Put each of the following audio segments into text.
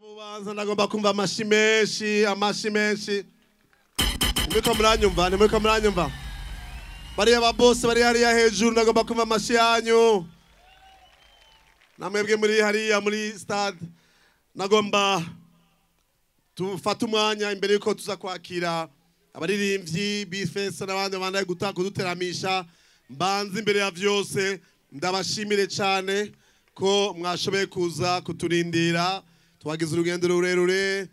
Bubanza ndagomba kumva amashi menshi, amashi menshi. Nimuriko muranyumva, nimuriko muranyumva. Bariya ba boss bari hariya hejuru ndagomba kumva amashi yanyu. Namwebwe muri hariya muri stade nagomba tufate umwanya imbere yuko tuza kwakira abaririmbyi bifesa n'abandi bandaye gutaka kuduteramisha. Mbanze imbere ya vyose ndabashimire cyane ko mwashoboye kuza kuturindira. Twagize urugendo rurerure,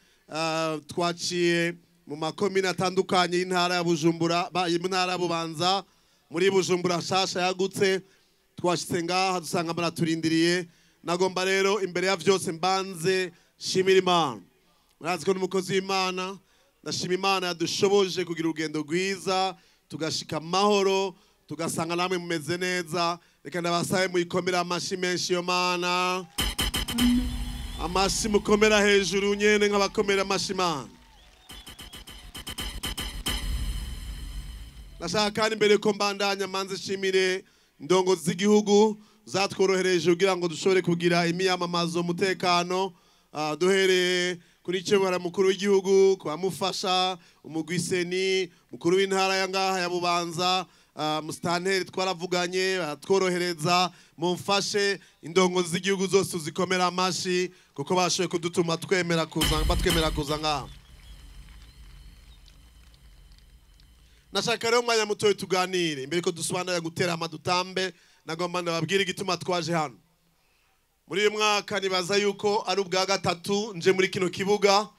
twaciye mu makomine atandukanye y'intara ya Bujumbura, intara ya Bubanza, muri Bujumbura shasha yagutse. Twashitse ngaha dusanga muraturindiriye. Nagomba rero imbere ya vyose mbanze shimira Imana. Murazi ko n'umukozi w'Imana, ndashima Imana yadushoboje kugira urugendo rwiza, tugashika amahoro, tugasanga namwe mumeze neza. Reka ndabasabe muyikomera amashi menshi yo Mana. Amashi mukomera hejuru nyene nk'abakomera amashi Mana. Ndashaka kandi mbere ko mbandanya manze shimire ndongo z'igihugu zatworohereje kugira ngo dushobore kugira imiyamamazo umutekano, duhereye kuri cebara mukuru w'igihugu kwamufasha umugwiseni mukuru w'intara ya ngaha ya Bubanza, mustanteri twaravuganye batworohereza. Mumfashe indongo z'igihugu zose zikomera amashi kuko bashoboye kudutuma twemera kuza, batwemera kuza ngaha. Nashaka rero umwanya muto tuganire imbere ko dusobanura gutera amadutambe. Nagomba ndababwira igituma twaje hano muri uyu mwaka. Nibaza yuko ari ubwa gatatu nje muri kino kibuga.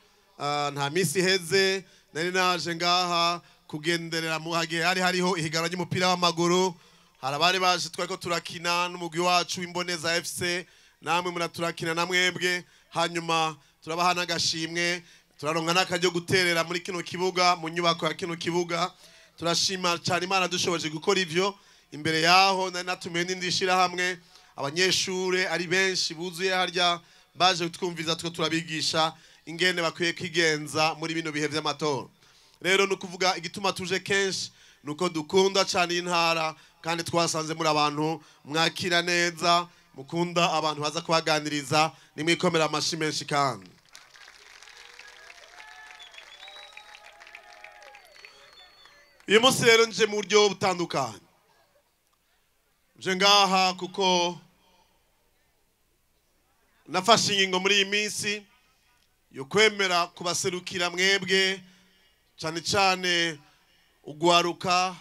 Nta misi iheze nari naje ngaha kugenderera mu hagihe hari hariho ihiganwa ry'umupira w'amaguru. Hari abari baje twariko turakina n'umugwi wacu w'Imboneza FC, namwe muraturakina na mwebwe, hanyuma turabaha n'agashimwe, turaronka n'akaryo guterera muri kino kibuga, mu nyubako ya kino kibuga. Turashima cyane Imana dushoboje gukora ivyo. Imbere yaho nari natumiwe n'indi shirahamwe, abanyeshure ari benshi buzuye harya baje kutwumviza, two turabigisha ingene bakwiye kwigenza muri bino bihe vy'amatora. Rero nukuvuga igituma tuje kenshi nuko dukunda cyane intara, kandi twasanze muri abantu mwakira neza, mukunda abantu baza kubaganiriza. Nimwikomera amashi menshi kandi. Uyu munsi rero nje mu buryo butandukanye. Nje ngaha kuko nafashe ingingo muri iyi minsi yo kwemera kubaserukira mwebwe, cyane cyane ugwaruka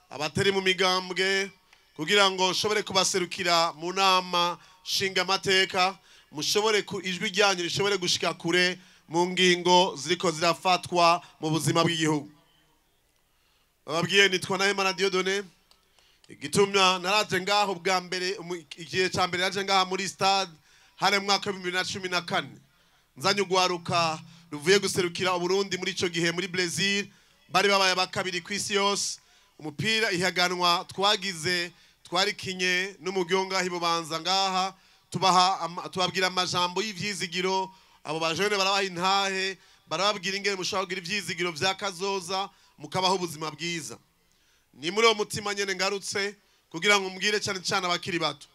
abatari mu migambwe, kugira ngo nshobore kubaserukira mu nama nshingamateka, mushobore ijwi ryanyu rishobore gushika kure mu ngingo ziriko zirafatwa mu buzima bw'igihugu. Bababwiye nitwa Nahimana Dieudonné. Igitumya naraje ngaho bwa mbere, igihe ca mbere naje ngaha muri stade hari mu mwaka wa 2014, nzanye ugwaruka ruvuye guserukira Uburundi muri ico gihe muri Brazil, bari babaye abakabiri kw'isi yose. Umupira ihaganwa twagize twarikinye n'umugwi wo ngaha Bubanza ngaha, tubabwira amajambo y'ivyizigiro. Abo bajene barabaha intahe, barababwira ingene mushobora kugira ivyizigiro vya kazoza, mukabaho ubuzima bwiza. Ni muri uwo mutima nyene ngarutse kugira ngo mbwire cyane cyane abakiri bato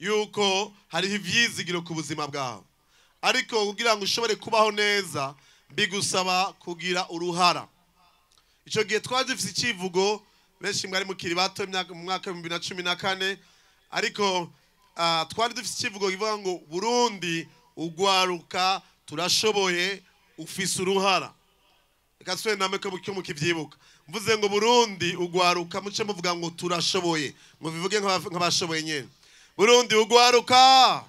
yuko hariho ivyizigiro ku buzima bwawe, ariko kugira ngo ushobore kubaho neza bigusaba kugira uruhara. Ico gihe twari dufise icivugo, benshi mwari mukiri bato mu mwaka wa 2014, ariko twari dufise icivugo kivuga ngo Burundi ugwaruka turashoboye, ufise uruhara. Reka nsubire namwe ko mukivyibuka. Mvuze ngo Burundi ugwaruka, muce muvuga ngo turashoboye, mubivuge nk'abashoboye nyene. Burundi ugwaruka.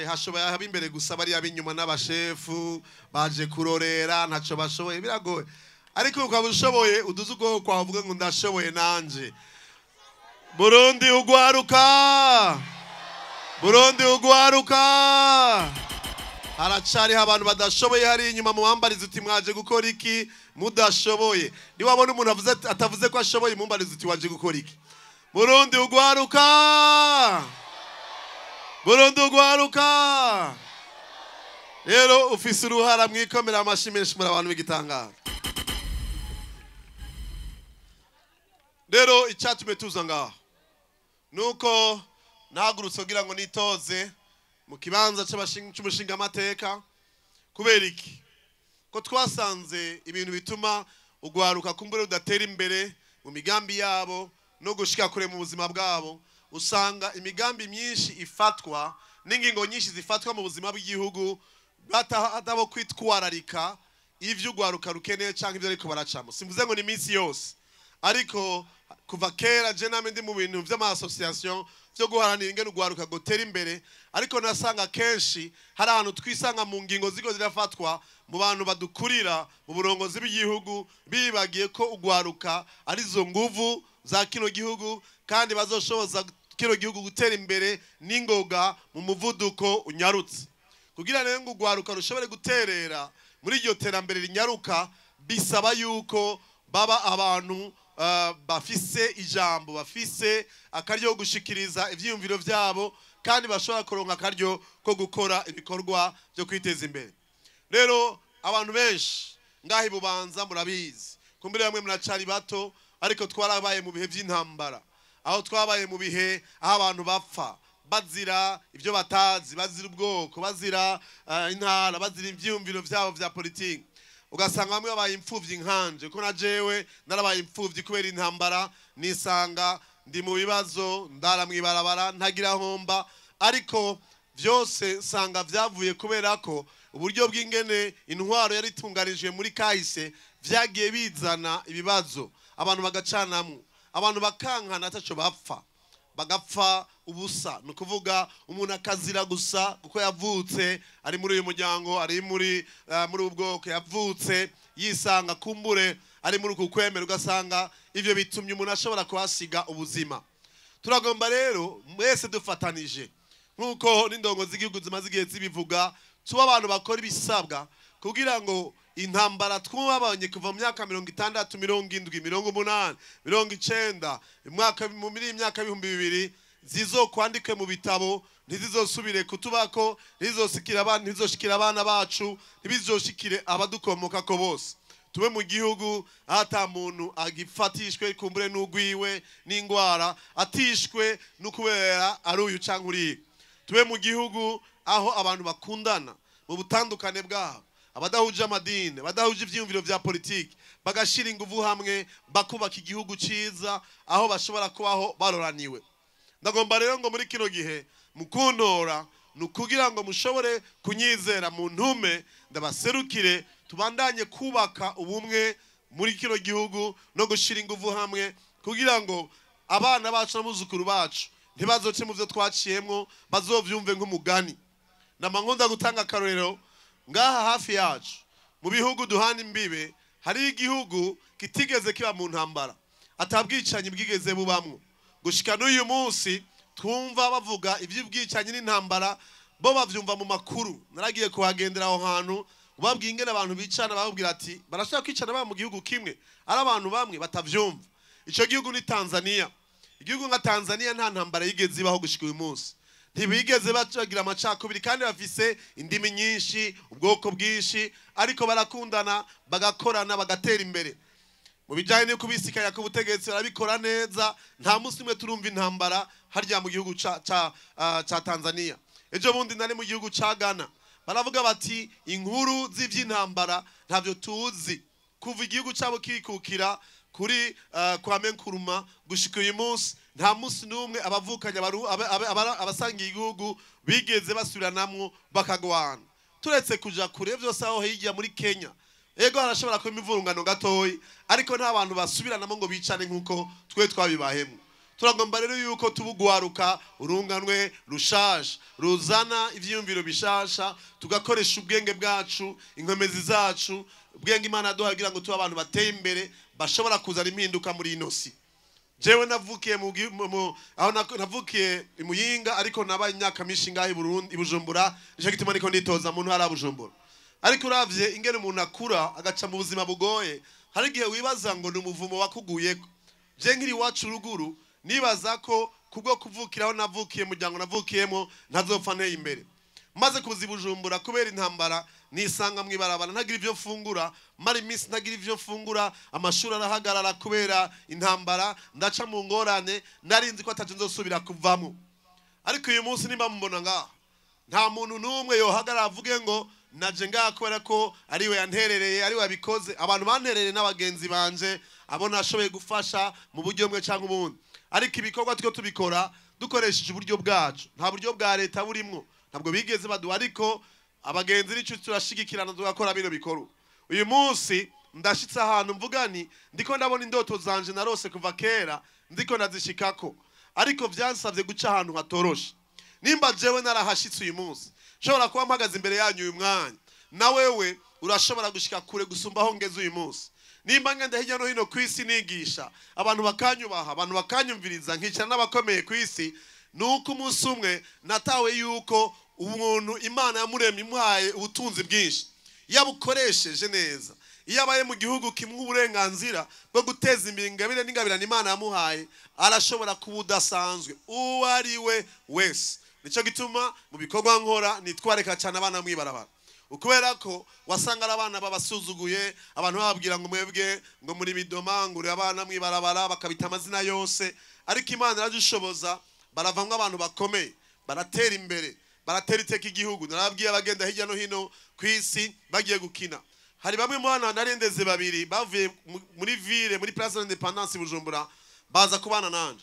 Hashoboye abimbere gusa, bari abinyuma n'abashefu baje kurorera ntaco bashoboye, biragoye. Ariko ukaba ushoboye uduze ubwoko kwawe uvuge ngo ndashoboye nanje. Burundi ugwaruka, Burundi ugwaruka. Haracariho abantu badashoboye hari inyuma, muwambarize uti mwaje gukora iki mudashoboye. Niwabona umuntu atavuze ko ashoboye, mumbarize uti waje gukora iki. Burundi ugwaruka, Burundi ugwaruka. Rero ufise uruhara, mwikomera amashi menshi muri abantu b'igitangaza. Rero icyatumye tuza ngaha nuko nahagurutse kugira ngo nitoze mu kibanza c'umushingamateka. Kubera iki? Ko twasanze ibintu bituma ugwaruka kumbure rudatera imbere mu migambi yabo no gushika kure mu buzima bwabo, usanga imigambi myinshi ifatwa n'ingingo nyinshi zifatwa mu buzima bw'igihugu batabo kwitwararika ivyo ugwaruka rukeneye canke ivyo ariko baracamo. Simvuze ngo ni iminsi yose, ariko kuva kera je name ndi mu bintu vy'ama association vyo guharanira ingene ugwaruka gutera imbere, ariko nasanga kenshi hari ahantu twisanga mu ngingo ziko zirafatwa mu bantu badukurira mu burongozi bw'igihugu bibagiye ko ugwaruka arizo nguvu za kino gihugu kandi bazoshoboza kino gihugu gutera imbere n'ingoga mu muvuduko unyarutse. Kugira rero ngo ugwaruka rushobore guterera muri iryo terambere rinyaruka, bisaba yuko baba abantu bafise ijambo, bafise akaryo ko gushikiriza ivyiyumviro vyabo, kandi bashobora kuronka akaryo ko gukora ibikorwa byo kwiteza imbere. Rero abantu benshi ngahi Bubanza murabizi, kumbere bamwe muracari bato, ariko twarabaye mu bihe vy'intambara, aho twabaye mu bihe aho abantu bapfa bazira ibyo batazi, bazira ubwoko, bazira intara, bazira ivyiyumviro vyabo vya politiki. Ugasanga bamwe babaye imfuvyi nkanje, ko na jewe narabaye imfuvyi kubera intambara, nisanga ndi mu bibazo, ndara mw'ibarabara, ntagira homba, ariko vyose sanga vyavuye kubera ko uburyo bw'ingene intwaro yari itunganijwe muri kahise vyagiye bizana ibibazo, abantu bagacanamwo, abantu bakankana ataco bapfa, bagapfa ubusa. Ni ukuvuga umuntu akazira gusa kuko yavutse ari muri uyu muryango, ari muri ubu bwoko, yavutse yisanga kumbure ari muri uku kwemera, ugasanga ivyo bitumye umuntu ashobora kuhasiga ubuzima. Turagomba rero mwese dufatanije, nk'uko n'indongo z'igihugu zimaze igihe zibivuga, tuba abantu bakora ibisabwa kugira ngo intambara twabonye kuva mu myaka 60, 70, 80, 90, muri imyaka 2000 zizokwandikwe mu bitabo, ntizizosubire kutubako, ntizizoshikira abana, ntizizoshikira abana bacu, ntibizoshikire abadukomokako bose. Tube mu gihugu ata muntu agifatishwe kumbure n'ugwiwe n'ingwara, atishwe n'ukubera ari uyu canke uriya. Tube mu gihugu aho abantu bakundana mu butandukane bwabo, abadahuje amadini, abadahuje ivyiyumviro vya politiki, bagashira inguvu hamwe bakubaka igihugu ciza aho bashobora kubaho baroraniwe. Ndagomba rero ngo muri kino gihe mukuntora nukugira ngo mushobore kunyizera mu ntume, ndabaserukire tubandanye kubaka ubumwe muri kino gihugu no gushira inguvu hamwe kugira ngo abana bacu n'abuzukuru bacu ntibazoce mu vyo twaciyemwo, bazovyumve nk'umugani. Nama nkunda gutanga akarorero ngaha hafi yacu mu bihugu duhana imbibe, hari igihugu kitigeze kiba mu ntambara, atabwicanyi bwigeze bubamwo. Gushika n'uyu munsi twumva bavuga ivy'ubwicanyi n'intambara, bo bavyumva mu makuru. Naragiye kuhagendera aho hantu, ubabwiye ingene abantu bicana, bababwira ati barashaka kwicana baba mu gihugu kimwe, ari abantu bamwe batavyumva. Ico gihugu ni Tanzania. Igihugu nka Tanzania nta ntambara yigeze ibaho gushika uyu munsi. Ntibigeze bagira amacakubiri, kandi bafise indimi nyinshi, ubwoko bwinshi, ariko barakundana, bagakorana, bagatera imbere. Mu bijanye no kubisikanya ku butegetsi barabikora neza, nta munsi umwe turumva intambara harya mu gihugu ca Tanzania. Ejo bundi nari mu gihugu ca Ghana, baravuga bati inkuru z'ivy'intambara ntavyo tuzi. Kuva igihugu cabo kikukira kuri Kwame Nkrumah gushika uyu munsi, nta munsi n'umwe abavukanye abasangiye igihugu bigeze basubiranamwo bakagwana. Turetse kuja kure vyose aho hirya muri Kenya, ego harashobora kuba imivurungano gatoyi, ariko nta bantu basubiranamo ngo bicane nkuko twe twabibahemwo. Turagomba rero yuko tubugwaruka urunganwe rushasha, ruzana ivyiyumviro bishasha, tugakoresha ubwenge bwacu, inkomezi zacu, ubwenge Imana yaduhaye kugira ngo tube abantu bateye imbere bashobora kuzana impinduka muri ino si. Jewe navukiye mu aho navukiye i Muyinga, ariko nabaye imyaka myinshi ngaho i Burundi, i Bujumbura, nico gituma niko nditoza mu ntara ya Bujumbura. Ariko uravye ingene umuntu akura agaca mu buzima bugoye, hari igihe wibaza ngo ni umuvumo wakuguyeko. Je nkiri iwacu ruguru nibaza ko kubwo kuvukiraho navukiye mu muryango navukiyemo ntazopfa nteye imbere. Maze kuza i Bujumbura kubera intambara, nisanga mw'ibarabara ntagira ivyo mfungura, mara iminsi ntagira ivyo mfungura, amashuri arahagarara kubera intambara, ndaca mu ngorane, narinzi ko ataco nzosubira kuvamwo. Ariko uyu munsi nimba mumbona ngaha, Nta muntu n'umwe yohagarara avuge ngo naje ngaha kubera ko ariwe yanterereye, ariwe yabikoze. Abantu banterereye n'abagenzi banje, abo nashoboye gufasha mu buryo bumwe cyangwa ubundi. Ariko ibikorwa two tubikora dukoresheje uburyo bwacu, nta buryo bwa leta burimwo, ntabwo bigeze baduha, ariko abagenzi n'inshuti turashigikirana tugakora bino bikorwa. Uyu munsi ndashitse ahantu mvuga nti ndiko ndabona indoto zanje narose kuva kera, ndiko ndazishikako, ariko vyansavye guca ahantu hatoroshe. Nimba jewe narahashitse uyu munsi, nshobora kuba mpagaze imbere yanyu uyu mwanya, na wewe urashobora gushika kure gusumba aho ngeze uyu munsi. Nimba ngenda hirya no hino ku isi nigisha, abantu bakanyubaha, abantu bakanyumviriza, nkicara n'abakomeye ku isi, nuko umunsi umwe natawe yuko umuntu Imana yamuremye imuhaye ubutunzi bwinshi, yabukoresheje neza, iyo abaye mu gihugu kimwe uburenganzira bwo guteza imbere ingabire n'ingabirano Imana yamuhaye, arashobora kuba udasanzwe uwo ari we wese. Nico gituma mu bikorwa nkora nitwareka cyane abana mwibarabara, ukubera ko wasanga ari abana babasuzuguye, abantu bababwira ngo mwebwe ngo muri midoma, ngo uri abana mwibarabara, bakabita amazina yose. Ariko Imana iradushoboza, baravamwo abantu bakomeye, baratera imbere, baratera iteka igihugu. Narababwiye abagenda hirya no hino ku isi bagiye gukina, hari bamwe mu bana narendeze babiri bavuye muri ville, muri Place de l'Indépendance Bujumbura, baza kubana nanje.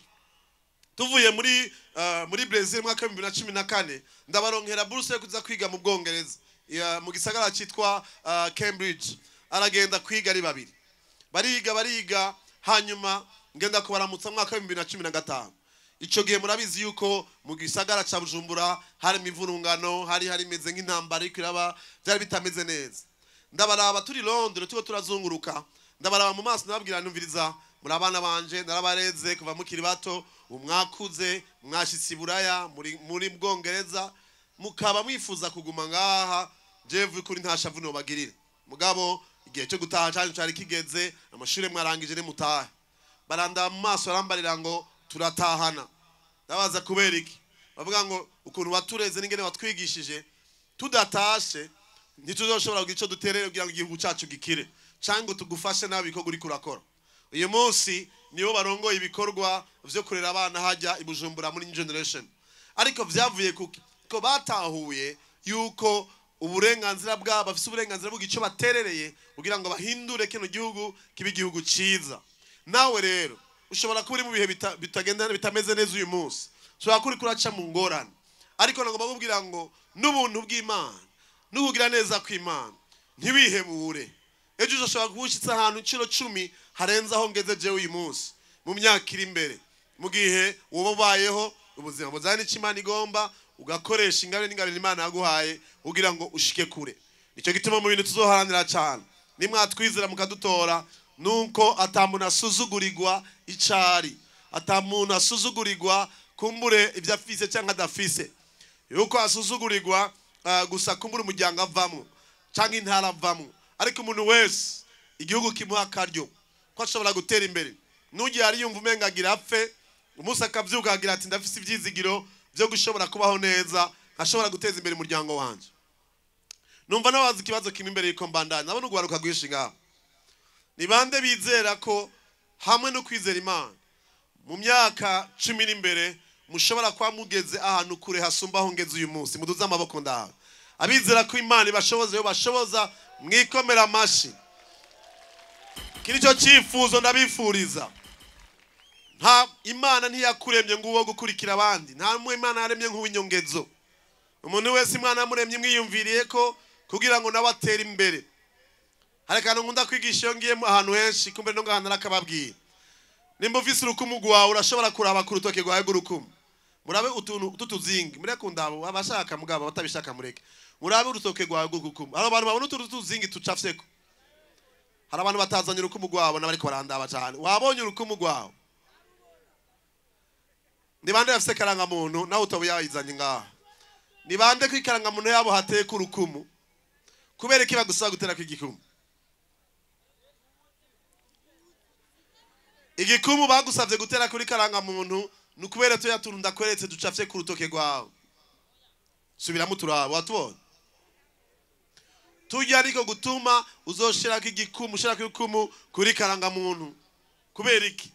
Tuvuye muri Brazil mu mwaka wa 2014, ndabaronkera bourse yo kuza kwiga mu Bwongereza, mu gisagara cyitwa Cambridge. Aragenda kwiga ari babiri, bariga bariga, hanyuma ngenda kubaramutsa mu mwaka wa 2015. Ico gihe murabizi yuko mu gisagara ca Bujumbura hari imivurungano, hari imeze nk'intambara iriko iraba, byari bitameze neza. Ndabaraba turi Londres tuko turazunguruka, ndabaraba mu maso, ndababwira numviriza, muri abana banje narabareze kuva mukiri bato, umwakuze mwashitse Buraya, muri Bwongereza, mukaba mwifuza kuguma ngaha, jewe kuri nta shavu no bagirira. Mugabo igihe cyo gutaha cyanyu cyari kigeze, amashure mwarangije ne mutahe. Baranda mu maso arambarira ngo turatahana. Ndabaza kubera iki? Bavuga ngo ukuntu watureze n'ingene watwigishije, tudatashe ntituzoshobora kugira ico duterere kugira ngo igihugu cyacu gikire, cyangwa tugufashe nawe ibikorwa uriko urakora. Uyu munsi nibo barongoye ibikorwa vyo kurera abana hajya i Bujumbura muri New Generation. Ariko vyavuye kuki? Ko batahuye yuko uburenganzira bwabo, bafise uburenganzira bw'ico baterereye kugira ngo bahindure kino gihugu kibe igihugu ciza. Nawe rero ushobora kuba uri mu bihe bitagenda bitameze neza uyu munsi, ushobora kuba uriko uraca mu ngorane, ariko nagomba kukubwira ngo n'ubuntu bw'Imana n'ukugira neza kw'Imana ntiwihebure. Ejo uzoshobora kuba ushitse ahantu incuro 10 harenze aho ngeze jewe uyu munsi, mu myaka iri imbere, mu gihe woba ubayeho ubuzima buzana ico Imana igomba, ugakoresha ingabire n'ingabire Imana yaguhaye kugira ngo ushike kure. Nico gituma mu bintu tuzoharanira cyane, nimwatwizera mukadutora, nuko atamuntu asuzugurirwa icari, atamuntu asuzugurirwa kumbure ibyo afise cyangwa adafise, yuko asuzugurirwa gusa kumbure umuryango avamwo cyangwa intara avamwo, ariko umuntu wese igihugu kimuha akaryo ko ashobora gutera imbere. Nugiye ariyumva umenga agira apfe, umunsi akavyuka agira ati ndafise ivyizigiro byo gushobora kubaho neza, nkashobora guteza imbere umuryango wanje. Numva nabaza ikibazo kimwe imbere yuko mbandanya, nabona ugwaruka rwinshi ngaho. Ni bande bizera ko hamwe no kwizera Imana mu myaka 10 imbere mushobora kuba mugeze ahantu kure hasumba aho ngeze uyu munsi? Muduze amaboko ndaha. Abizera ko Imana ibashoboza yo bashoboza, mwikomera amashi. Kiri cyo cyifuzo ndabifuriza. Nta Imana ntiyakuremye ngo uwo gukurikira abandi, nta mwe Imana yaremye nk'uwinyongezo. Umuntu wese Imana yamuremye mwiyumviriye ko kugira ngo nawe atere imbere. Hari akantu nkunda kwigisha iyo ngiye ahantu henshi, kumbe no ngaha narakababwiye. Nimba ufise urukumu rwawe urashobora kuraba ku rutoke rwawe rw'urukumu. Murabe utuntu tutuzingi, mureke ndabo abashaka mugabo abatabishaka mureke. Murabe urutoke rwawe rw'urukumu. Hari abantu babona utuntu tutuzingi tucafyeko. Hari abantu batazanye urukumu rwabo n'abariko barandaba cyane. Wabonye urukumu rwawe? Ni bande bafise karangamuntu nawe utaba yayizanye ngaha? Ni bande ko ikarangamuntu yabo hateye ku rukumu? Kubera iki bagusaba gutera ku igikumu? Igikumu bagusavye gutera kuri karangamuntu ni ukubera tuya tuntu ndakweretse ducafye ku rutoke rwawe. Subiramo turaba, watubonye? Tujya ariko gutuma uzoshirako igikumu, ushirako igikumu kuri karangamuntu. Kubera iki?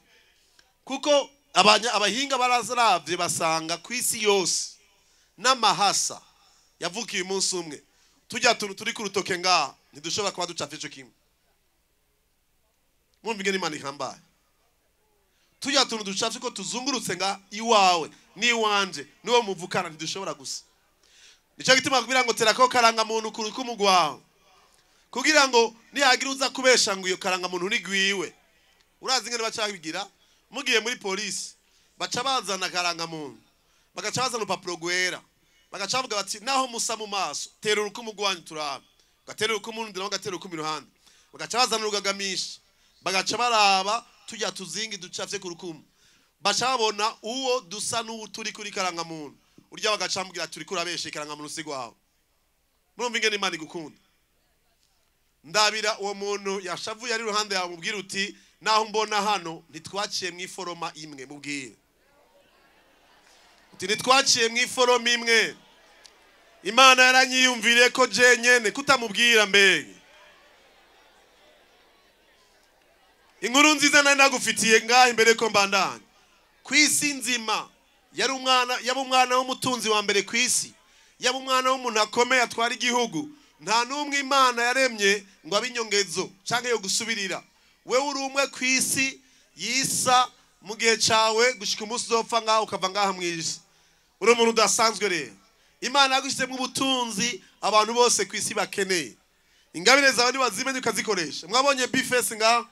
Kuko abahinga barazaravye basanga ku isi yose n'amahasa Yavukiye umunsi umwe. Tujya tuntu turi ku rutoke ngaha ntidushobora kuba ducafye ico kimwe. Mwumva ingene Imana ihambaye. Tujya tuntu ducafye ko tuzungurutse nga iwawe n'iwanje n'uwo muvukana ntidushobora gusa. Nico gituma kugira ngo terako karanga muntu ku rukumu rwawe, kugira ngo nihagira uza kubesha ngo iyo karanga muntu ni gwiwe. Urazi ingene baca babigira? Mugiye muri polisi baca bazana karanga muntu, bagaca bazana urupapuro rwera, bagaca bavuga bati naho musa mu maso tera urukumu rwanyu turabe, gatera urukumu urundi naho gatera urukumu iruhande, bagaca bazana urugagamisha, bagaca baraba tujya tuzingi ducafye ku rukumu, baca babona uwo dusa n'uwo turi kuri karanga muntu, urya bagaca bamubwira turi kurabesha ikaranga muntu si gwawe. Murumva ingene Imana igukunda. Ndabira uwo muntu yashavuye ari iruhande yawe, mubwira uti naho mbona hano ntitwaciye mu iforoma imwe, mubwire uti ntitwaciye mu iforoma imwe, Imana yaranyiyumviriye ko jenyene kutamubwira mbege. Inkuru nziza nari nagufitiye ngaha imbere ko mbandanya. Kwisi nzima yari umwana, yaba umwana w'umutunzi wa mbere kwisi, yaba umwana w'umuntu akomeye atwara igihugu, nta n'umwe Imana yaremye ngo abe inyongezo canke yo gusubirira. Wewe uri umwe kwisi yisa mu gihe cawe gushika umunsi uzopfa ngaha ukava ngaha mw'isi. Uri umuntu udasanzwe rero. Imana yagushyizemo ubutunzi abantu bose kwisi bakeneye. Ingabire zawe niwazimenye ukazikoresha. Mwabonye Bface ngaha?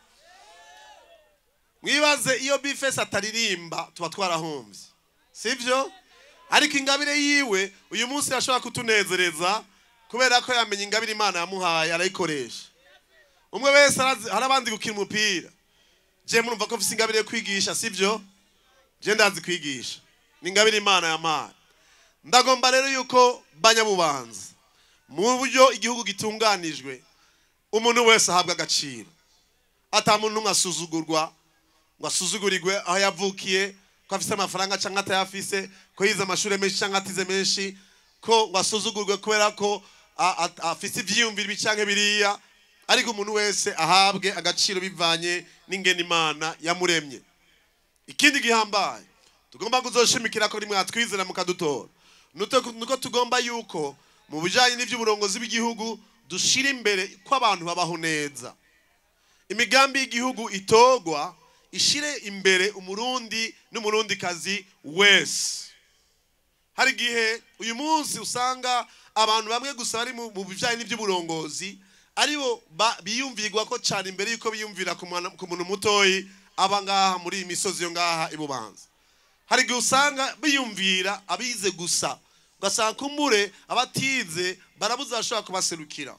Mwibaze iyo Bface ataririmba tuba twarahombye, sivyo? Ariko ingabire yiwe uyu munsi yashobora kutunezereza kubera ko yamenye ingabire Imana yamuhaye arayikoresha. Umwe wese hari abandi gukina umupira. Je murumva ko mfise ingabire yo kwigisha, sivyo? Je ndazi kwigisha, ni ingabire Imana yampaye. Ndagomba rero yuko banyabubanza mu buryo igihugu gitunganijwe umuntu wese ahabwa agaciro, ata muntu n'umwe asuzugurwa ngo asuzugurirwe aho yavukiye, ko afise amafaranga canke atayafise, ko yize amashuri menshi canke atize menshi, ko ngo asuzugurwe kubera ko afise ivyiyumviro ibi canke biriya. Ariko umuntu wese ahabwe agaciro bivanye n'ingene Imana yamuremye. Ikindi gihambaye tugomba kuzoshimikira ko rimwe atwizera mukadutora, nuko tugomba yuko mu bijanye n'ivy'uburongozi bw'igihugu dushira imbere ko abantu babaho neza. Imigambi y'igihugu itogwa ishire imbere umurundi n'umurundikazi wese. Hari igihe uyu munsi usanga abantu bamwe gusa bari mu bijanye n'ivy'uburongozi aribo biyumvirwa ko cyane imbere yuko biyumvira ku muntu mutoyi aba ngaha muri iyi misozi yo ngaha ibubanza. Hari igihe usanga biyumvira abize gusa, ugasanga kumbure abatize barabuze bashobora kubaserukira,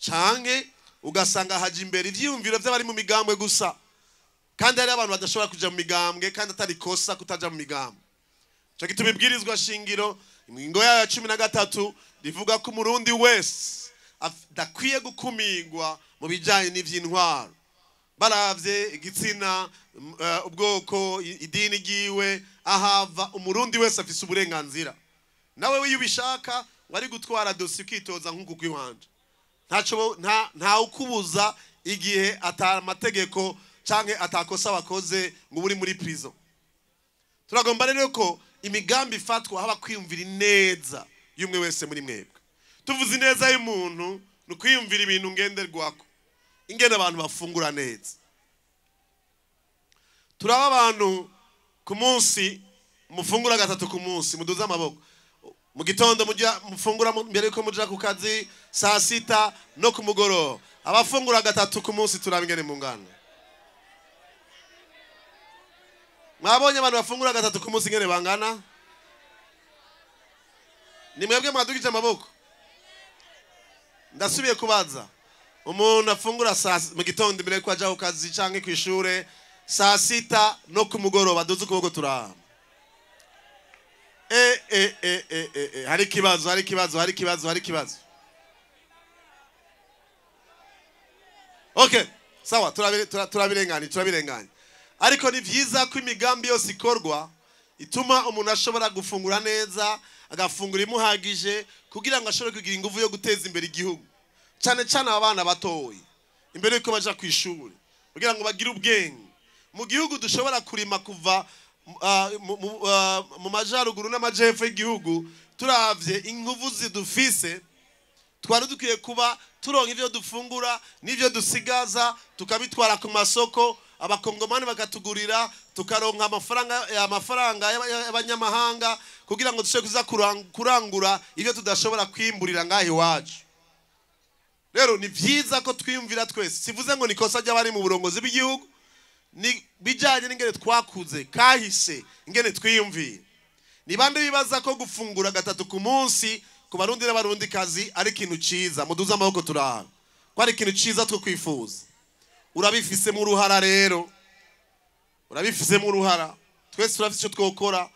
canke ugasanga haje imbere ivyiyumviro by'abari mu migambwe gusa, kandi hari abantu badashobora kuja mu migambwe kandi atari kosa kutaja mu migambwe. Ico gituma ibwirizwa shingiro ingingo yayo ya 13 rivuga ko umurundi wese adakwiye gukumigwa mu bijanye n'ivy'intwaro, baravye igitsina, ubwoko, idini ryiwe, ahava. Umurundi wese afise uburenganzira. Nawe iyo ubishaka wari gutwara dossier ukitoza nk'uku kw'iwanje, nta ukubuza igihe ata amategeko canke atakosa bakoze ngo uri muri prison. Turagomba rero ko imigambi ifatwa haba kwiyumvira ineza y'umwe wese muri mwebwe. Tuvuze ineza y'umuntu ni ukwiyumvira ibintu ngenderwako, ingene abantu bafungura neza. Turaba abantu ku munsi mufungura gatatu ku munsi, muduze amaboko. Mu gitondo mujya mufungura mbere yuko muja ku kazi, saa sita no ku mugoroba. Abafungura gatatu ku munsi turaba ingene mungana. Mwabonye abantu bafungura gatatu ku munsi ingene bangana? Ni mwebwe mwadugije amaboko. Ndasubiye kubaza, umuntu afungura mu gitondo mbere yuko aja ku kazi canke kw'ishure, saa sita no ku mugoroba, duze ukuboko turaba. Hari ikibazo, hari ikibazo, hari ikibazo, hari ikibazo. Okay, sawa, turabirenganya, turabirenganya. Ariko ni vyiza ko imigambi yose ikorwa ituma umuntu ashobora gufungura neza, agafungura imuhagije kugira ngo ashobore kugira ingufu yo guteza imbere igihugu. Cyane cyane abana batoyi imbere yuko baja kw'ishuri kugira ngo bagire ubwenge. Mu gihugu dushobora kurima kuva mu majaruguru n'amajepfo y'igihugu, turavye inguvu zidufise, twari dukwiye kuba turonka ivyo dufungura n'ivyo dusigaza tukabitwara ku masoko, abakongomani bakatugurira, tukaronka amafaranga y'abanyamahanga kugira ngo dushobore kuza kurangura ivyo tudashobora kwimburira ngaho iwacu. Rero ni vyiza ko twiyumvira twese. Sivuze ngo ni kosa ry'abari mu burongozi bw'igihugu, ni bijanye n'ingene twakuze kahise, ingene twiyumvira. Ni bande bibaza ko gufungura gatatu ku munsi ku barundi n'abarundi kazi ari ikintu ciza? Muduze amaboko turaha ko ari ikintu ciza two kwifuza. Urabifisemo uruhara rero, urabifisemo uruhara. Twese turafise ico twokora.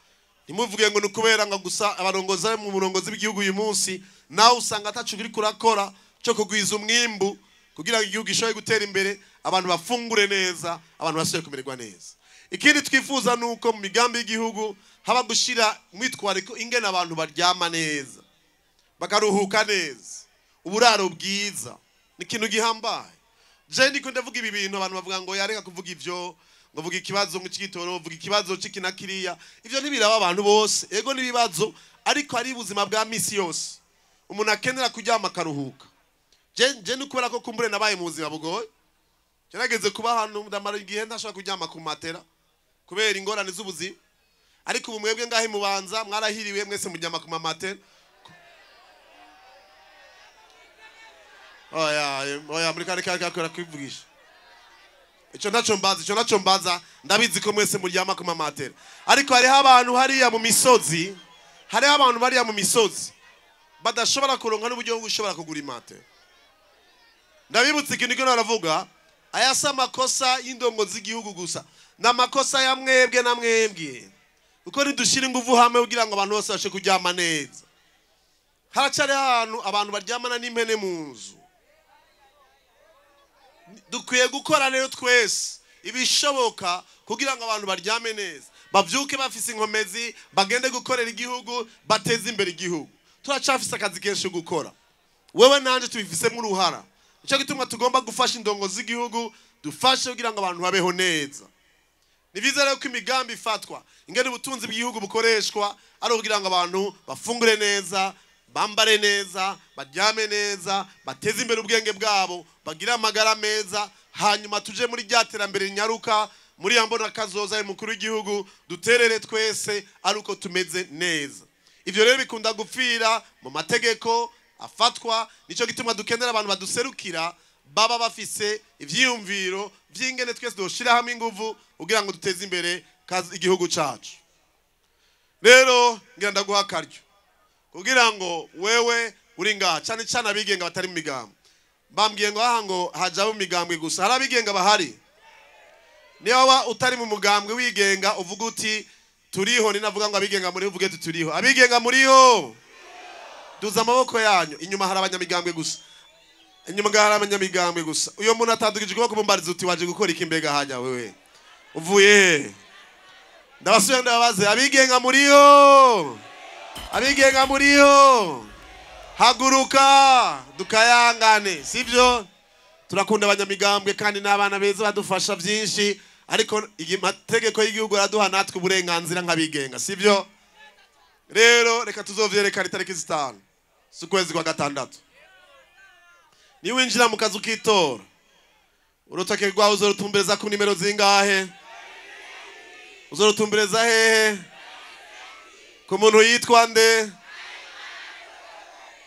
Ntimuvuge ngo ni ukubera ngo gusa abarongozi bari mu burongozi bw'igihugu uyu munsi, nawe usanga ataco uriko urakora cyo kugwiza umwimbu kugira ngo igihugu gishobore gutera imbere, abantu bafungure neza, abantu basubire kumererwa neza. Ikindi twifuza nuko mu migambi y'igihugu haba gushira umwitwariko ingene abantu baryama neza, bakaruhuka neza, uburaro bwiza ni ikintu gihambaye. Je ndiko ndavuga ibi bintu, abantu bavuga ngo yareka kuvuga ivyo, ngo vuga ikibazo mu cy'igitoro, vuga ikibazo c'iki na kiriya. Ivyo ntibiraba abantu bose, ego nibibazo, ariko ari ubuzima bwa misi yose umuntu akenera kuryama akaruhuka. Je nukubera ko kumbure nabaye mu buzima bugoye, gerageze kuba ahantu ndamara igihe ntashobora kuryama ku matera kubera ingorane z'ubuzima. Ariko ubu mwebwe ngahe mubanza mwarahiriwe mwese muryama ku mamatera. Oya, oya, muri kare kare kare kwivugisha. Ico ntaco mbaza, ico ntaco mbaza, ndabizi ko mwese muryama ku mamatera. Ariko hariho abantu hariya mu misozi, hariho abantu bariya mu misozi badashobora kuronka n'uburyo bwo gushobora kugura imatera. Ndabibutse ikintu kino baravuga, aya si amakosa y'indongo z'igihugu gusa, ni amakosa ya mwebwe na mwebwe. Kuko ntidushira inguvu hamwe kugira ngo abantu bose bashe kuryama neza. Haracari ahantu abantu baryamana n'impene mu nzu. Dukwiye gukora rero twese ibishoboka kugira ngo abantu baryame neza, bavyuke bafise inkomezi, bagende gukorera igihugu, bateze imbere igihugu. Turacafise akazi kenshi gukora, wewe nanje tubifisemo uruhara. Nico gituma tugomba gufasha indongo z'igihugu, dufashe kugira ngo abantu babeho neza. Ni vyiza rero ko imigambi ifatwa, ingene ubutunzi bw'igihugu bukoreshwa ari ukugira ngo abantu bafungure neza, bambare neza, baryame neza, bateze imbere ubwenge bwabo, bagire amagara meza, hanyuma tuje muri rya terambere rinyaruka, muri ya mbona kazoza y'umukuru w'igihugu, duterere twese ari uko tumeze neza. Ivyo rero bikunda gupfira mu mategeko afatwa. Nico gituma dukenera abantu baduserukira baba bafise ivyiyumviro vy'ingene twese doshira hamwe inguvu kugira ngo duteze imbere igihugu cacu. Rero ngira ndaguha akaryo kugira ngo wewe uri ngaha, cane cane abigenga batari mu migambo. Bambwiye ngo aha ngo haja mu migambwe gusa, hari abigenga bahari. Niyo waba utari mu mugambwe wigenga uvuga uti turiho, ninavuga ngo abigenga muri uvuge turiho. Abigenga muriho, duza amaboko yanyu. Inyuma hari abanyamigambwe gusa, inyuma hari abanyamigambwe gusa. Uyo muntu atandukije ukuboko mumbariza uti waje gukora iki mbega hajya wewe uvuye he? Ndabasubiye ndababaze, abigenga muriho, abigenga muriho, haguruka dukayangane, sivyo? Turakunda abanyamigambwe kandi n'abana beza badufasha byinshi, ariko amategeko y'igihugu araduha natwe uburenganzira nk'abigenga, sivyo? Rero reka tuzovyerekana itariki 5 z'ukwezi kwa 6. Niwinjira mu kazu k'itora, urutoke rwawe uzorutumbereza ku nimero zingahe? Uzorutumbereza hehe? Ku muntu yitwa nde?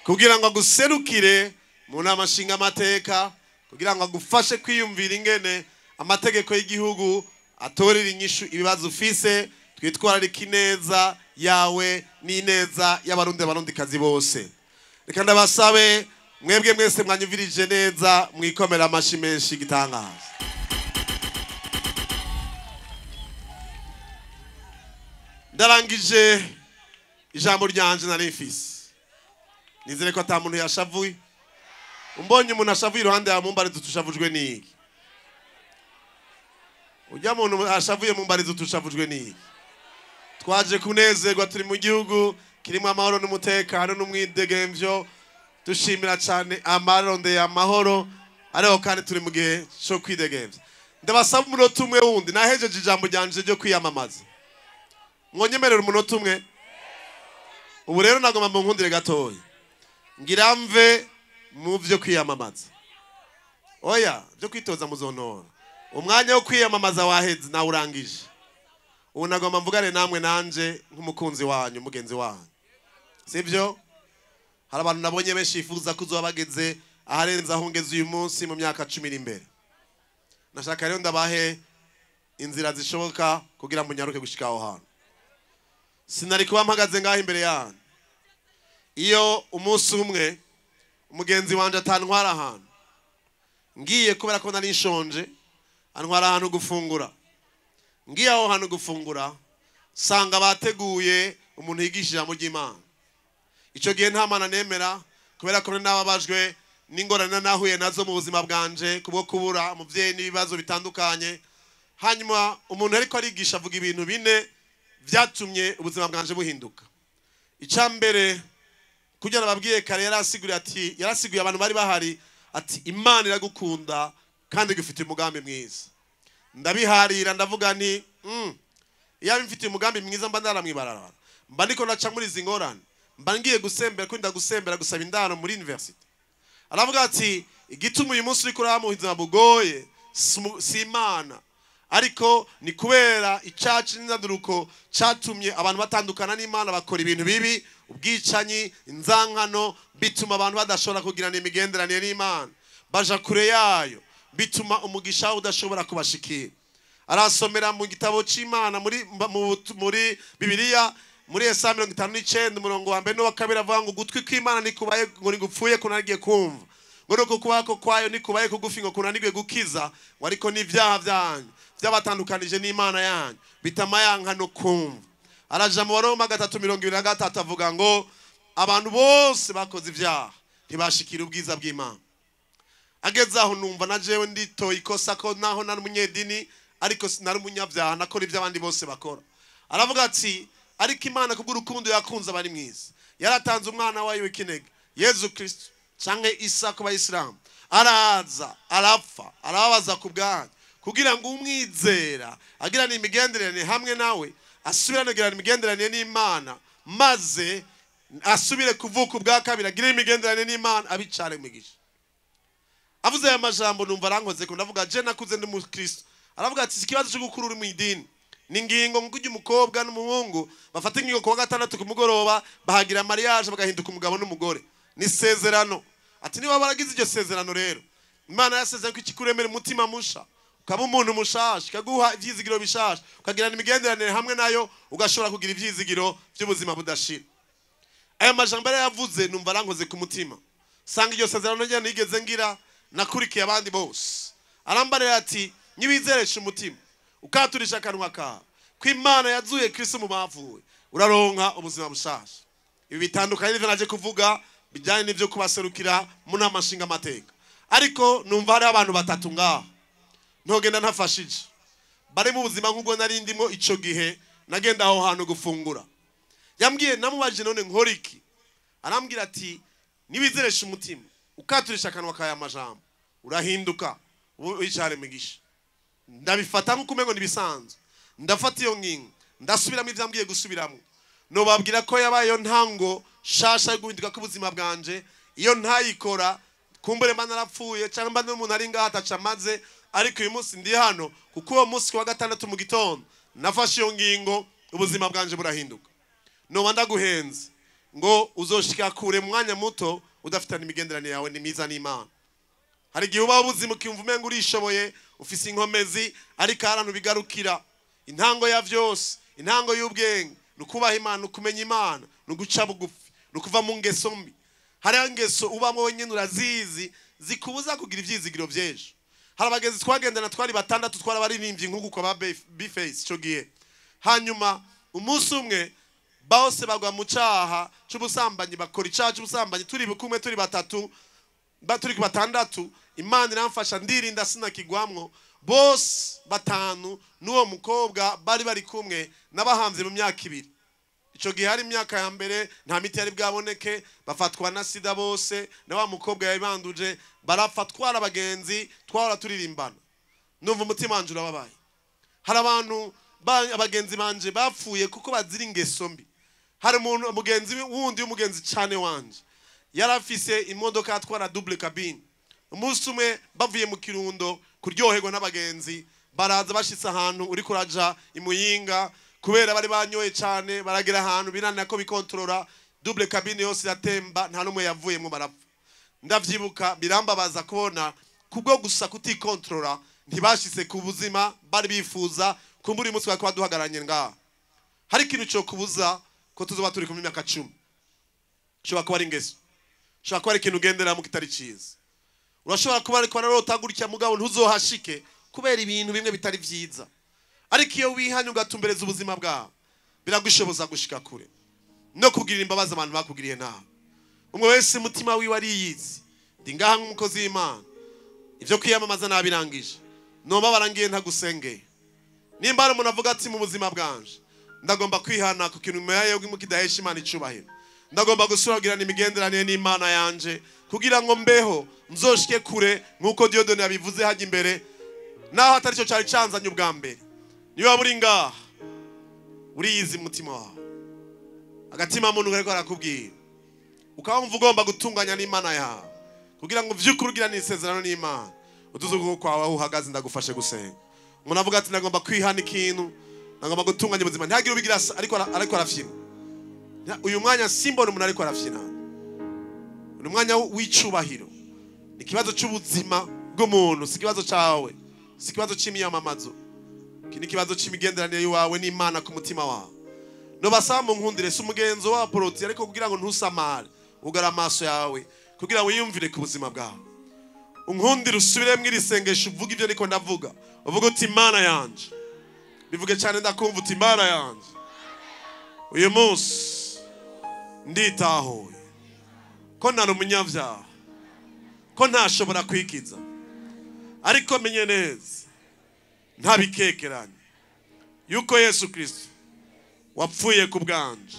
Kugira ngo aguserukire mu nama nshingamateka, kugira ngo agufashe kwiyumvira ingene amategeko y'igihugu atorera inyishu ibibazo ufise, twitwararike ineza yawe n'ineza y'abarundi abarundikazi bose. Reka ndabasabe mwebwe mwese mwanyumvirije neza, mwikomera amashi menshi gitangaza. Ndarangije ijambo ryanje nari mfise. Nizere ko ata muntu yashavuye. Umbonye umuntu ashavuye iruhande yawe mumbarize utushavujwe n'iki? Ujya muntu ashavuye mumbarize utushavujwe n'iki? Twaje kunezerwa, turi mu gihugu kirimo amahoro n'umutekano n'umwidegemvyo. Dushimira cyane amaronde ya mahoro, ariko kandi turi mu gihe cyo kwidegemvya. Ndabasaba umunota umwe wundi, nahejeje ijambo ryanje ryo kwiyamamaza. Mwonyemerera umunota umwe? Ubu rero nagomba mu nkundire gatoya, ngira mve mu byo kwiyamamaza. Oya, byo kwitoza muzontora. Umwanya wo kwiyamamaza waheze, nawe urangije. Ubu nagomba mvugane namwe nanje nk'umukunzi wanyu, mugenzi wanyu, sibyo? Hari abantu nabonye benshi bifuza kuzoba bageze aharenze aho ngeze uyu munsi mu myaka 10 iri imbere. Nashaka rero ndabahe inzira zishoboka kugira ngo nyaruke gushika aho hantu. Sinari kuba mpagaze ngaho imbere yanyu iyo umunsi umwe umugenzi wanje atantwara ahantu ngiye, kubera ko nari nshonje, antwara ahantu gufungura. Ngiye aho hantu gufungura, sanga bateguye umuntu yigisha ijambo ry'Imana. Icyo gihe nta mana nemera, kubera ko nababajwe n'ingorane nahuye nazo mu buzima bwanje kubwo kubura umuvyeyi n'ibibazo bitandukanye. Hanyuma umuntu ariko arigisha avuga ibintu bine byatumye ubuzima bwanje buhinduka. Icya mbere, kugira nababwiye kare, yarasiguriye ati, yarasiguye abantu bari bahari ati: "Imana iragukunda kandi igufitiye umugambi mwiza." Ndabiharira, ndavuga nti: Iyaba imfitiye umugambi mwiza, mba ndaramwibarabara, mba ndiko naca muri izi ngorane, mba ngiye gusembera, kwinda gusembera gusaba indaro muri university?" Aravuga ati: "Igituma uyu munsi uriko uraba mu buzima bugoye si Imana, ariko ni kubera icaci n'inzaduruko catumye abantu batandukana n'Imana, bakora ibintu bibi, ubwicanyi, inzankano, bituma abantu badashobora kugirana imigenderanire n'Imana, baja kure yayo, bituma umugisha udashobora kubashikira." Arasomera mu gitabo c'Imana, muri Bibiliya, muri Yesaya 59, umurongo wa mbere n'uwa kabiri, avuga ngo: "Ugutwi kw'Imana nikubaye ngo nigupfuye kunanigiye kumva, ngo nuko kubako kwayo nikubaye kugufi ngo kunanigwe gukiza, ngo ariko n'ibyaha byanyu byabatandukanije n'Imana yanyu, bitama yanka no kumva." Araja mu Baroma 3:23, avuga ngo abantu bose bakoze ibyaha, ntibashikira ubwiza bw'Imana. Ageze aho numva na jewe nditoye ikosa, ko naho nari umunyedini ariko sinari umunyabyaha, nakora ibyo abandi bose bakora. Aravuga ati: "Ariko Imana, kubw'urukundo yakunze abari mwiza, yaratanze umwana wayo w'ikinege, Yezu Kristo canke Isa ku Bayisilamu, araza, arapfa, arababaza ku bwanyu, kugira ngo umwizera agirane imigenderanire hamwe nawe, asubirane kugirana imigenderanire n'Imana, maze asubire kuvuka ubwa kabiri, agire imigenderanire n'Imana, abicare imigisha." Avuze aya majambo numva arankoze ko. Ndavuga: "Je nakuze ndi umukristo." Aravuga ati: "Si ikibazo cyo gukura uri mu idini, ni ingingo. Nk'uko umukobwa n'umuhungu bafata ingingo kuwa gatandatu ku mugoroba, bahagira mariage, bagahinduka umugabo n'umugore, ni isezerano." Ati: "Niba baragize iryo sezerano rero, Imana yasezeranye ko ikikuremera umutima musha, ukaba umuntu mushasha, ikaguha ivyizigiro bishasha, ukagirana imigenderanire hamwe nayo, ugashobora kugira ivyizigiro by'ubuzima budashira." Aya majambo yari yavuze numva arankoze ku mutima, sanga iryo sezerano rye nigeze ngira, nakurikiye abandi bose. Arambarira ati: "Niwizeresha umutima, ukaturisha akanwa kawe ko Imana yazuye Kristo mu bapfuye, uraronka ubuzima bushasha." Ibi bitandukanye n'ivyo naje kuvuga bijyanye n'ivyo kubaserukira mu nama nshingamateka, ariko numva hariho abantu batatu ngaha ntogenda ntafashije, bari mu buzima nk'ubwo nari ndimo ico gihe nagenda aho hantu gufungura. Yambwiye, namubajije: "None nkora iki?" Arambwira ati: "Niwizeresha umutima, ukaturisha akanwa kawe amajambo, urahinduka, ubu wicare migisha." Ndabifata nk'uko umengo nibisanzwe, ndafata iyo ngingo, ndasubiramo ibyo ambwiye gusubiramo. Nobabwira ko yabaye iyo ntango shasha yo guhinduka k'ubuzima bwanje. Iyo ntayikora, kumbure mba narapfuye, cyangwa mba n'umuntu ari ngaha ataca amaze. Ariko uyu munsi ndi hano kuko uwo munsi ku wa gatandatu mu gitondo nafashe iyo ngingo, ubuzima bwanje burahinduka. Noba ndaguhenze ngo uzoshika kure mu mwanya muto udafitanye imigenderanire yawe ni myiza n'Imana. Hari igihe ubaho ubuzima ukumva umenga urishoboye, ufise inkomezi, ariko hari ahantu bigarukira. Intango ya vyose, intango y'ubwenge, ni ukubaha Imana, ni ukumenya Imana, ni uguca bugufi, ni ukuva mu ngeso mbi. Hariho ingeso ubamo wenyine urazizi, zikubuza kugira ivyizigiro vy'ejo. Hari abagenzi twagendana, twari batandatu, twarabaririmbyi nk'uku kwa ba Bface ico gihe. Hanyuma umunsi umwe bose bagwa mu caha c'ubusambanyi, bakora icaha c'ubusambanyi, turi kumwe, turi batatu, turi ku batandatu. Imana iramfasha, ndirinda, sinakigwamwo. Bose batanu n'uwo mukobwa bari kumwe n'abahanzi mu myaka 2. Ico gihe hari imyaka ya mbere, nta miti yari bwaboneke, bafatwa na sida bose, na wa mukobwa yabanduje, barapfa. Twara abagenzi, twahora turirimbana, numva umutima wanje urababaye. Hari abantu abagenzi banje bapfuye kuko bazira ingeso mbi. Hari umuntu mugenzi wundi w'umugenzi cyane wanje yarafise imodoka atwara double cabine. Umunsi umwe bavuye mu Kirundo kuryoherwa n'abagenzi, baraza bashitse ahantu uri kuraja imuyinga, kubera bari banyoye cyane baragera ahantu binanira ko bikontorora, double cabine yose iratemba, nta numwe yavuyemo, barapfa. Ndavyibuka birambabaza kubona kubwo gusa kutikontorora ntibashitse ku buzima bari bifuza. Kumbura uyu munsi bakaba duhagararanye ngaha, hari ikintu cyo kubuza ko tuzoba turi kumwe imyaka 10. Ushobora kuba ari ingeso, ushobora kuba ari ikintu ugenderamo kitari cyiza, urashobora kuba ariko ararota gutya mugabo ntuzohashike kubera ibintu bimwe bitari vyiza. Ariko iyo wihanye ugatumbereza ubuzima bwawe, biragushoboza gushika kure no kugirira imbabazi abantu bakugiriye nabi. Umwe wese umutima wiwe ariyizi. Ndi ngaha nk'umukozi w'Imana, ivyo kwiyamamaza nabirangije, noba barangiye ntagusengeye. Nimba hari umuntu avuga ati mu buzima bwanje ndagomba kwihana ku kintu meya kidahesha Imana icubahiro, ndagomba gusubirana imigenderanire n'Imana yanje kugira ngo mbeho nzoshike kure nk'uko Dieudonné yabivuze hajya imbere, naho atari cyo cyari canzanye ubwa mbere. Niba uri ngaha uriyizi umutima wawe, agatima muntu kariko arakubwira, ukaba wumva ugomba gutunganya n'Imana yawe kugira ngo vy'ukuri ugirane isezerano n'Imana, utuze ukuboko kwawe aho uhagaze ndagufashe gusenga. Umuntu avuga ati ndagomba kwihana ikintu, ndagomba gutunganya ubuzima, ntihagire ubigira ariko arafyina. Uyu mwanya simbona umuntu ariko arafyina, ni umwanya w'icubahiro, ni ikibazo cy'ubuzima bw'umuntu, si ikibazo cyawe, si ikibazo cy'imiyamamazo, iki ni ikibazo cy'imigenderanire yawe n'Imana ku mutima wawe. Nobasaba mu nkundire, si umugenzo w'abaporoti, ariko kugira ngo ntusamare, ugara amaso yawe kugira ngo wiyumvire ku buzima bwawe. Unkundire usubiremo iri sengesho, uvuge ibyo niko ndavuga, uvuge uti Imana yanje, bivuge cyane ndakumva, uti Imana yanje, uyu munsi nditahuye ko nari umunyabyaha, ko ntashobora kwikiza, ariko menye neza ntabikekeranye yuko Yesu Kristo wapfuye ku bwanje,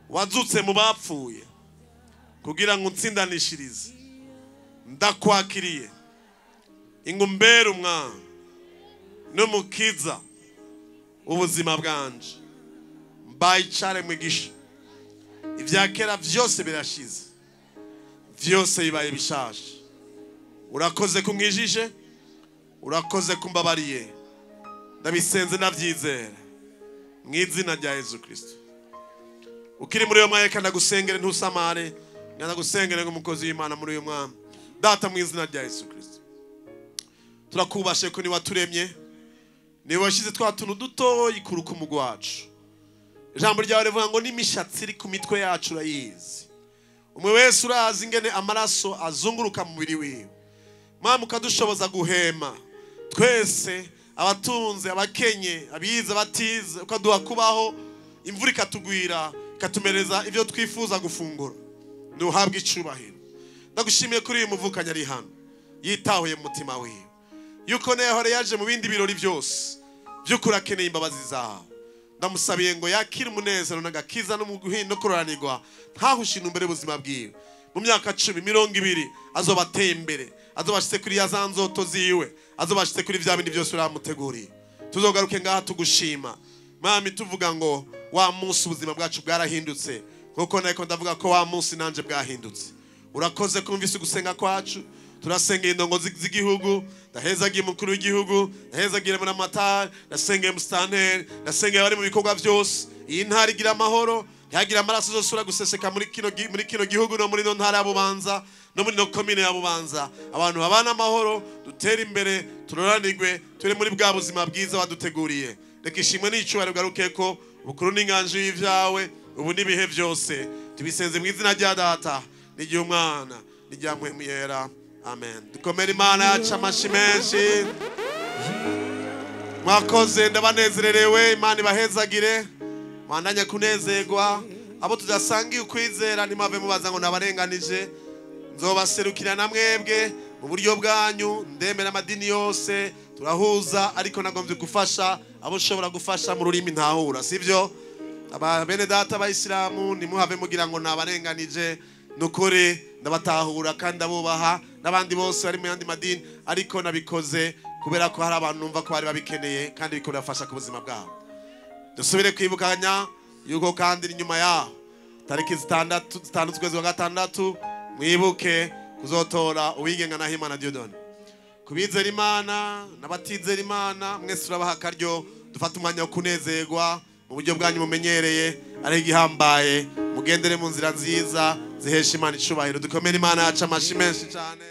wazutse mu bapfuye kugira ngo unsindanishirize. Ndakwakiriye ingumbere umwana n'umukiza ubuzima bwanje, mbaye icare mwigisha, ibya kera vyose birashize, vyose bibaye bishasha. Urakoze kunkijije, urakoze kumbabariye, ndabisenze ndavyizera mu izina rya Yesu Kristo. Ukiri muri uyo mwanya kandi ndagusengere, ntusamare, ndagusengere nk'umukozi w'Imana muri uyu mwanya. Data mu izina rya Yesu Kristo, turakubashe ko ni waturemye, ni washize twa tuntu dutoyi ku rukumu rwacu. Ijambo ryawe rivuga ngo n'imishatsi iri ku mitwe yacu urayizi. Umwe wese urazi ingene amaraso azunguruka mu mubiri wiwe. Mwami ukadushoboza guhema twese, abatunze, abakenye, abize, abatize, ukaduha kubaho, imvura ikatugwira, ikatumereza ibyo twifuza gufungura. Ntuhabwe icubahiro. Ndagushimiye kuri uyu muvukanye ari hano, yitahuye mu mutima wiwe, yuko nayo yaje mu bindi birori byose by'ukuri akeneye imbabazi zawe. Ndamusabiye ngo yakire umunezero n'agakiza no kuroranirwa, ntahushe intumbero y'ubuzima bwiwe. Mu myaka 10, 20 azoba ateye imbere, azoba ashitse kuri ya za nzoto ziwe, azoba ashitse kuri vya bindi byose uramuteguriye. Tuzogaruke ngaha tugushima Mwami, tuvuga ngo wa munsi ubuzima bwacu bwarahindutse, kuko nariko ndavuga ko wa munsi nanje bwahindutse. Urakoze kumvise gusenga kwacu. Turasengeye indongo z'igihugu, ndahezagiye umukuru w'igihugu, ndahezagiye Buramatari, ndasengeye musitanteri, ndasengeye abari mu bikorwa byose. Iyi ntara igira amahoro, ntihagira amaraso azosubira guseseka muri kino gihugu no muri no ntara ya Bubanza no muri no komine ya Bubanza. Abantu babana amahoro, dutere imbere, turoranirwe, turi muri bwa buzima bwiza waduteguriye. Reka ishimwe n'icubahiro bigaruke ko ubukuru n'inganji y'ivyawe ubu n'ibihe byose. Tubisenze mu izina rya Data n'iry'Umwana Umwana n'irya Mpwemu Yera. Amen. Dukomere Imana yacu amashi menshi. Mwakoze, ndabanezererewe. Imana ibahezagire, mwandanye kunezerwa. Abo tudasangiye ukwizera ntimwave mubaza ngo nabarenganije. Nzobaserukira na mwebwe mu buryo bwanyu, ndemera amadini yose turahuza, ariko nagombye gufasha abo nshobora gufasha mu rurimi ntahura, sivyo? Aba bene data abayisilamu ntimuhave mugira ngo nabarenganije. Nukuri ndabatahura kandi ndabubaha, n'abandi bose bari mu yandi madini, ariko nabikoze kubera ko hari abantu numva ko bari babikeneye kandi biko birafasha ku buzima bwabo. Dusubire kwibukanya yuko kandi inyuma yaho tariki 6 z'ukwezi kwa gatandatu mwibuke kuzotora uwigenga Nahimana Dieudonné. Kubizera Imana n'abatizera Imana mwese turabaha akaryo, dufate umwanya wo kunezerwa mu buryo bwanyu mumenyereye, ari igihambaye, mugendere mu nzira nziza zihesha Imana icubahiro. Dukomere Imana yacu amashi menshi cyane.